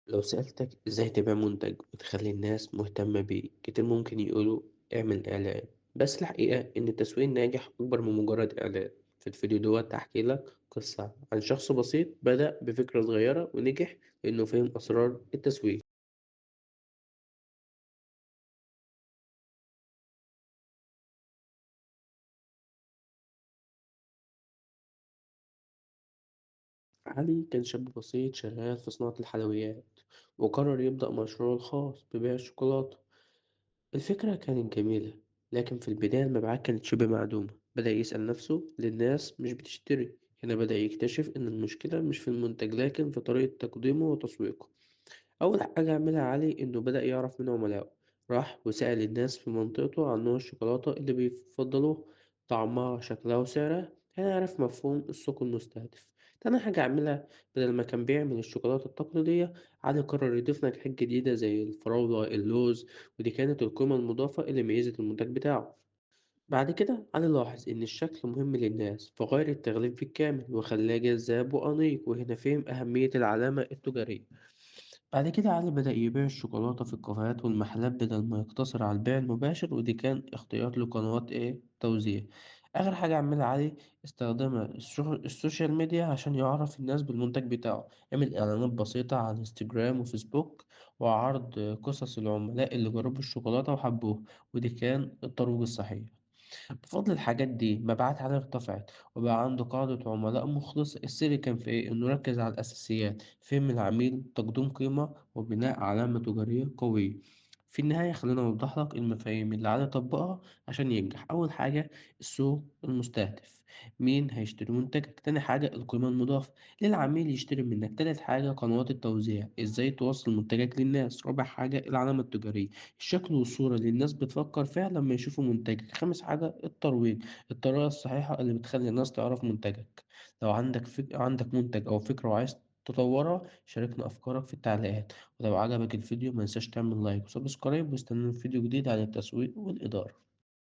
لو سألتك إزاي تبيع منتج وتخلي الناس مهتمة بيه، كتير ممكن يقولوا اعمل إعلان. بس الحقيقة إن التسويق الناجح أكبر من مجرد إعلان. في الفيديو دوت هحكي لك قصة عن شخص بسيط بدأ بفكرة صغيرة ونجح لأنه فهم أسرار التسويق. علي كان شاب بسيط شغال في صناعة الحلويات، وقرر يبدأ مشروعه الخاص ببيع الشوكولاتة. الفكرة كانت جميلة، لكن في البداية المبيعات كانت شبه معدومة. بدأ يسأل نفسه ليه الناس مش بتشتري. هنا بدأ يكتشف إن المشكلة مش في المنتج، لكن في طريقة تقديمه وتسويقه. أول حاجة عملها علي إنه بدأ يعرف من عملائه. راح وسأل الناس في منطقته عن نوع الشوكولاتة اللي بيفضلوه، طعمها شكلها وسعرها. هنا عرف مفهوم السوق المستهدف. تاني حاجة عملها، بدل ما كان بيعمل الشوكولاتة التقليدية، علي قرر يضيف نكهات جديدة زي الفراولة اللوز، ودي كانت القيمة المضافة اللي ميزت المنتج بتاعه. بعد كده علي لاحظ إن الشكل مهم للناس، فغير التغليف بالكامل وخلاه جذاب وأنيق، وهنا فهم أهمية العلامة التجارية. بعد كده علي بدأ يبيع الشوكولاتة في الكافيهات والمحلات بدل ما يقتصر على البيع المباشر، ودي كان اختيار لقنوات توزيع. آخر حاجة عملها علي، استخدم ال social media عشان يعرف الناس بالمنتج بتاعه. عمل إعلانات بسيطة على انستجرام وفيسبوك، وعرض قصص العملاء اللي جربوا الشوكولاتة وحبوها، ودي كان الترويج الصحيح. بفضل الحاجات دي مبيعات عالية ارتفعت، وبقى عنده قاعدة عملاء مخلص. السر كان في إيه؟ إنه ركز على الأساسيات: فهم العميل، تقديم قيمة، وبناء علامة تجارية قوية. في النهاية خلينا أوضح لك المفاهيم اللي عاد يطبقها عشان ينجح. أول حاجة، السوق المستهدف، مين هيشتري منتجك. تاني حاجة، القيمة المضافة، ليه العميل يشتري منك. تالت حاجة، قنوات التوزيع، ازاي توصل منتجك للناس. رابع حاجة، العلامة التجارية، الشكل والصورة اللي الناس بتفكر فيها لما يشوفوا منتجك. خامس حاجة، الترويج، الطريقة الصحيحة اللي بتخلي الناس تعرف منتجك. لو عندك منتج أو فكرة وعايز تطورها، شاركنا أفكارك في التعليقات. ولو عجبك الفيديو ما تنساش تعمل like و subscribe، واستنونا في فيديو جديد عن التسويق والإدارة.